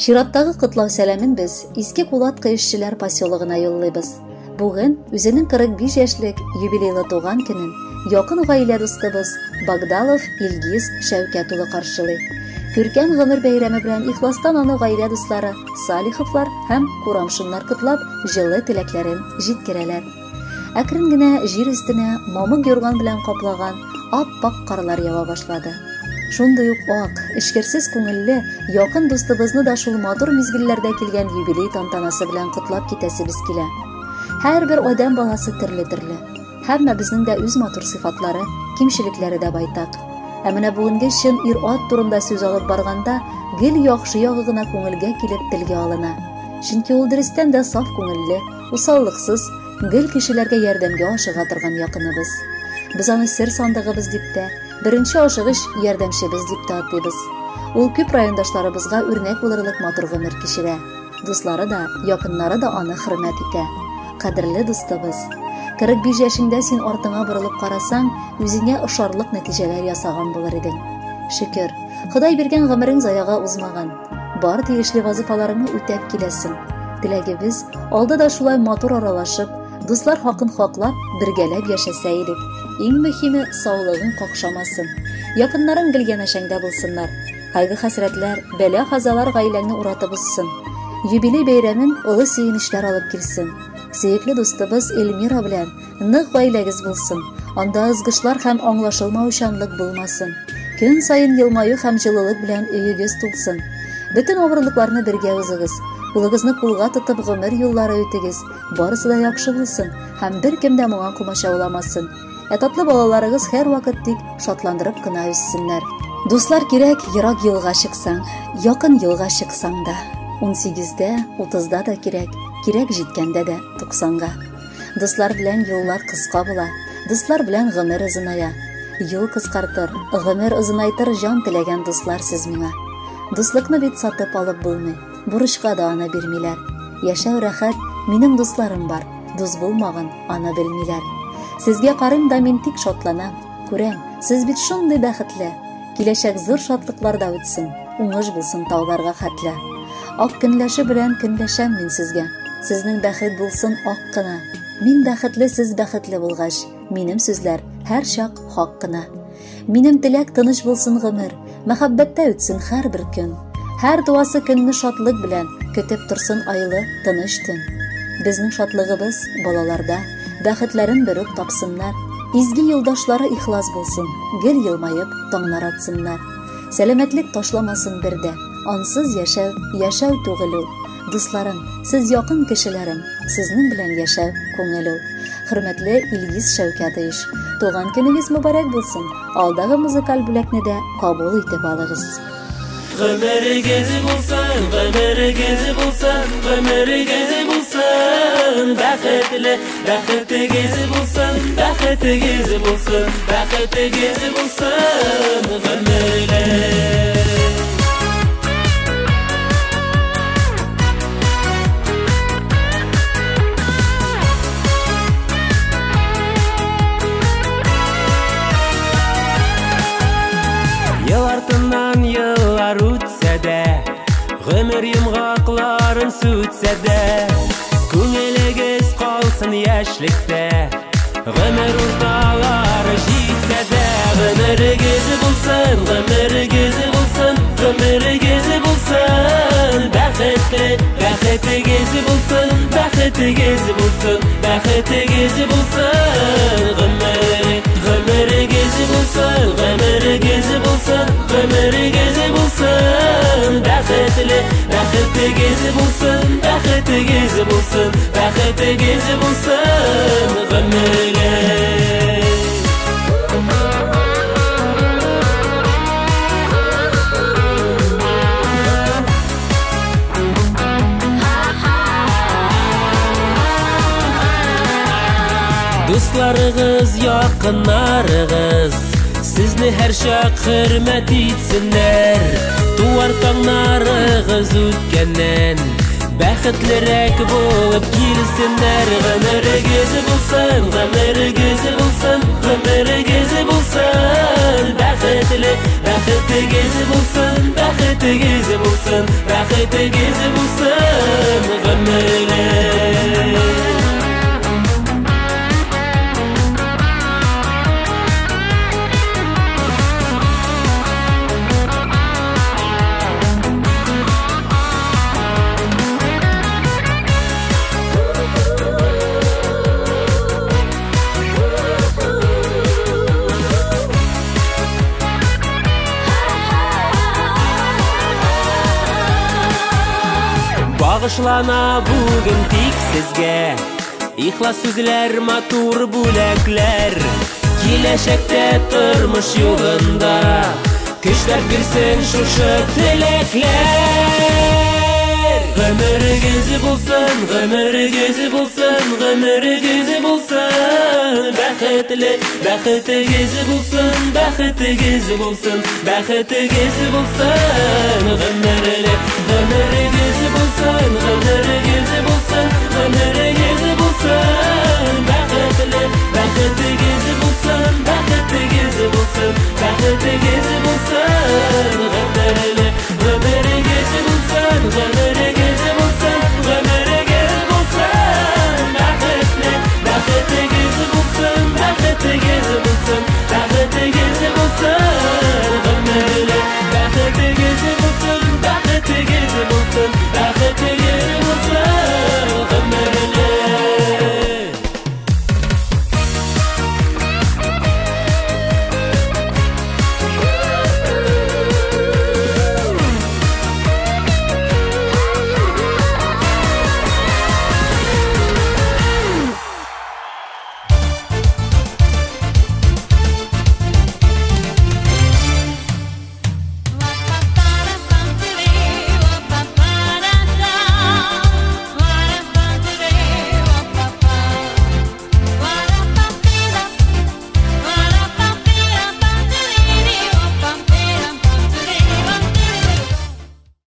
Чираттагы котлау сәламен без Иске Кулатка эшчеләр поселогына юллыйбыз. Бүген үзенең 45 яшьлек юбилейлы туган көнен якын гаилә дустыбыз Багдалов Илгиз Шәүкәт улы каршылый. Күркәм гомер бәйрәме белән ихластан аны гаилә дуслары Салиховлар һәм Курамшиннар котлап, җылы теләкләрен җиткерәләр. Әкрен генә җир өстенә мамык юрган белән каплаган ап-ак карлар ява башлады. Шундый ук ак, эчкерсез күңелле, якын дустыбызны да шул матур мизгелләрдә килгән юбилей тантанасы белән котлап китәсебез килә. Һәрбер адәм баласы төрле-төрле. Һәммәбезнең дә үз матур сыйфатлары, кимчелекләре дә байтак. Ә менә бүгенге чын ир-ат турында сүз алып барганда, гел яхшы ягы гына күңелгә килеп телгә алына. Чөнки ул дөрестән дә саф күңелле, усаллыксыз, гел кешеләргә ярдәмгә ашыга торган якыныбыз. Без аны сер сандыгыбыз дип тә, беренче ашыгыч ярдәмчебез дип тә атыйбыз. Ул күп райондашларыбызга үрнәк булырлык матур гомер кичерә. Дуслары да, якыннары да аны хөрмәт итә. Кадерле дустыбыз, 45 яшеңдә син артыңа борылып карасаң, үзеңә ошарлык нәтиҗәләр ясаган булыр идең. Шөкер, Ходай биргән гомерең заяга узмаган. Бар тиешле вазыйфаларыңны үтәп киләсең. Теләгебез, алда да шулай матур аралашып, дуслар хакын хаклап, бергәләп яшәсә идек. Иң мөһиме, саулыгың какшамасын. Якыннарың гел янәшәңдә булсыннар. Кайгы-хәсрәтләр, бәла-казалар гаиләңне уратып узсын. Юбилей бәйрәмен олы сөенечләр алып килсен. Сөекле дустыбыз Эльмира белән нык гаиләгез булсын. Анда ызгышлар һәм аңлашылмаучанлык булмасын. Көн саен елмаю һәм җылылык белән өегез тулсын. Бөтен авырлыкларны бергә узыгыз. Кулыгызны кулга тотып гомер юллары үтегез. Барысы да яхшы булсын һәм беркем дә моңа комачауламасын. Ә татлы балаларыгыз һәрвакыт тик шатландырып кына үссеннәр. Дуслар кирәк, ерак юлга чыксаң, якын юлга чыксаң да. 18-дә, 30-да да кирәк, кирәк җиткәндә дә 90-га. Дуслар белән юллар кыска була, дуслар белән гомер озыная. Юл кыскартыр, гомер озынайтыр җан теләгән дуслар сез миңа. Дуслыкны бит сатып алып булмый, бурычка да аны бирмиләр. Яшәү рәхәт, минем дусларым бар, дус булмаган аны белмиләр. Сезгә карыйм да мин тик шатланам, күрәм, сез бит шундый бәхетле. Киләчәк зур шатлыкларда үтсен, уңыш булсын тауларга хәтле. Ак көнләше белән көнләшәм мин сезгә. Сезнең бәхет булсын ак кына. Мин бәхетле, сез бәхетле булгач, минем сүзләр һәрчак хак кына. Минем теләк тыныч булсын гомер, мәхәббәттә үтсен һәрбер көн. Һәр туасы көнне шатлык белән көтеп торсын айлы тыныч төн. Безнең шатлыгыбыз балаларда, бәхетләрен берүк тапсыннар. Изге юлдашлары ихлас булсын, гел елмаеп таңнар атсыннар. Сәламәтлек ташламасын бер дә, ансыз яшәү, яшәү түгел ул. Дусларым, сез якын кешеләрем, сезнең белән яшәү күңел ул. Хөрмәтле Илгиз Шәүкәтович, туган көнегез мөбарәк булсын. Алдагы музыкаль бүләкне дә кабул итеп алыгыз. Гомерегез булсын, гомерегез булсын, гомерегез булсын, бәхетле, бәхетегез булсын, бәхетегез булсын, бәхетегез булсын, гомерле. Ел артыннан еллар үтсә дә, гомер йомгакларын сүтсә дә, күңелегез калсын яшьлектә, гомер урталары җитсә дә, гомерегез булсын, гомерегез булсын, гомерегез булсын, бәхетле, бәхетегез булсын, бәхетегез булсын, бәхетегез булсын, гомер, гомерегез булсын, гомерегез булсын, гомерегез булсын, бәхетле, бәхетегез булсын, бәхетегез булсын, бәхетегез булсын, гомерле. Дусларыгыз, якыннарыгыз сезне һәрчак хөрмәт итсеннәр. Туар таңнарыгыз үткәннән бәхетлерәк булып килсеннәр. Гомерегез булсын, гомерегез булсын, гомерегез булсын, бәхетле, бәхетегез булсын, бәхетле. бәхетегез булсын, бәхетегез булсын гомерлек. Багышлана бүген тик сезгә ихлас сүзләр, матур бүләкләр. Киләчәктә тормыш юлында көчләр бирсен шушы теләкләр. Гомерегез булсын, гомерегез булсын, гомерегез булсын бәхетле, бәхетегез булсын, бәхетегез булсын, бәхетегез булсын гомерле. Гомерегез булсын, гомерегез булсын, гомерегез булсын.